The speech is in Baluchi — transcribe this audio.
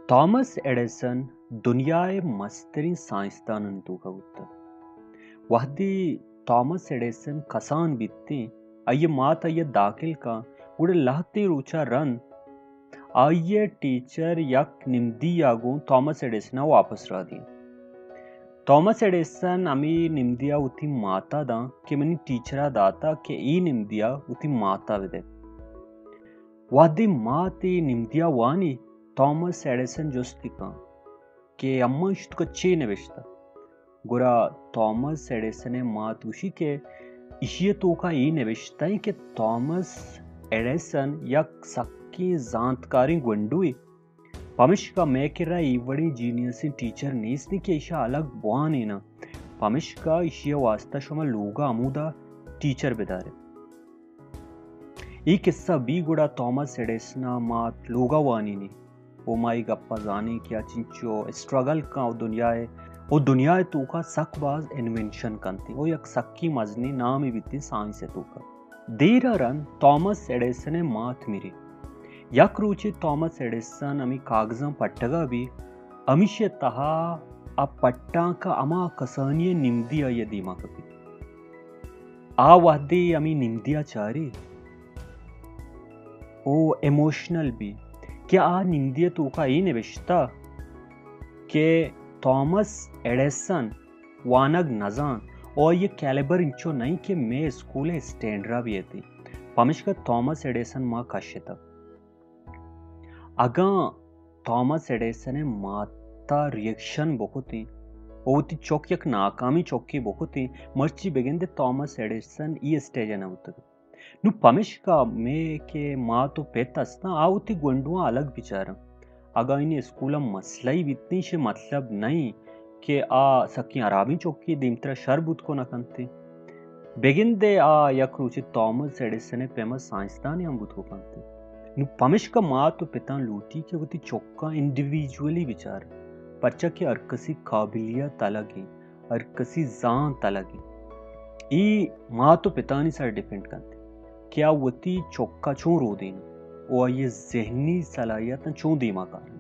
تامس ایڈیسن دنیا ءِ مستریں سائنسدانانی توکا بوتگ۔ وہدے تامس ایڈیسن کسان بیتیں، آئی ءِ مات آئی ءَ داخل کن، گڑا لہتے روچا رند آئی ءِ ٹیچر یک نمدی ءَ گوں تامس ایڈیسن ءَ واپس راہ دینت۔ تامس ایڈیسن ہمے نمدی ءَ وتی مات ءَ داں کہ منی ٹیچر ءَ داتگ کہ اے نمدی ءَ وتی مات ءَ بدئے۔ وہدے مات اے نمدی ءَ وانی، تامس ایڈیسن جست کن کہ اماں، اشی توکا چے نبشتہ؟ گڑا تامس ایڈیسن ءِ مات گوشی کہ اشی ءِ توکا اے نبشتہ ایں کہ تامس ایڈیسن یک سکیں زانتکاریں گونڈوے، پمشکا مئے کرا اے وڑیں جینیسیں ٹیچر نیست کہ ایشاں الگ بوانیناں، پمشکا ایشی ءِ واسطہ شما لوگا ہمودا ٹیچر بدارے۔ اے قصہ بی گڑا تامس ایڈیسن ءِ مات لوگا وانینی۔ او ما اے گپا زانیں کہ آ چنچو اسٹرگل کن او دنیا ءِ، او دنیا ءِ توکا سک باز انوینشن کنت، او یک سکی مزنیں نامے بیتیں سائنس ءِ توکا۔ دیر ءَ رند تامس ایڈیسن ءِ مات مری۔ یک روچے تامس ایڈیسن ہمے کاگزاں پٹگا بی، ہمیشی ءِ تہا آ پٹانکا ہما کسانی ءِ نمدی آئی ءِ دیما کپیت۔ آ وہدے ہمے نمدی ءَ چاری، او ایموشنل بی کہ آ نمدی ءِ توکا اے نبشتہ کہ تامس ایڈیسن وانگ نزانت او آئی ءِ کیلیبر انچو نئیں کہ مئے اسکول ءِ اسٹینڈرا بیئیت۔ پمشکا تامس ایڈیسن ما کشتگ۔ اگاں تامس ایڈیسن ءِ مات ءَ ریئیکشن بکتیں، او وتی چک یک ناکامیں چکے بکتیں، مرچی بگندے تامس ایڈیسن اے اسٹیج ءَ نہ بوتگ۔ نوں پمشکا مئے کہ مات و پت استاں، آ وتی گونڈواں الگ بچاراں۔ اگاں آیانی اسکول ءَ مسئلہ ای بیتیں، ایشی مطلب نئیں کہ آ سکیں ہرابیں چکے، دیمترا شر بوت کنت کنتیں۔ بگندے آ یک روچے تامس ایڈیسن ءِ پیما سائنسدانے ہم بوت کنتیں۔ نوں پمشکا مات و پتاں لوٹی کہ وتی چکاں انڈیویجولی بچار، پرچا کہ ہر کسی قابلیت الگ ایں، ہر کسی زانت الگ ایں۔ اے مات و پتانی سر ڈیپینڈ کنت کہ آ وتی چکا چون رودین و آئی ذہنی صلاحیتاں چون دیما کارن۔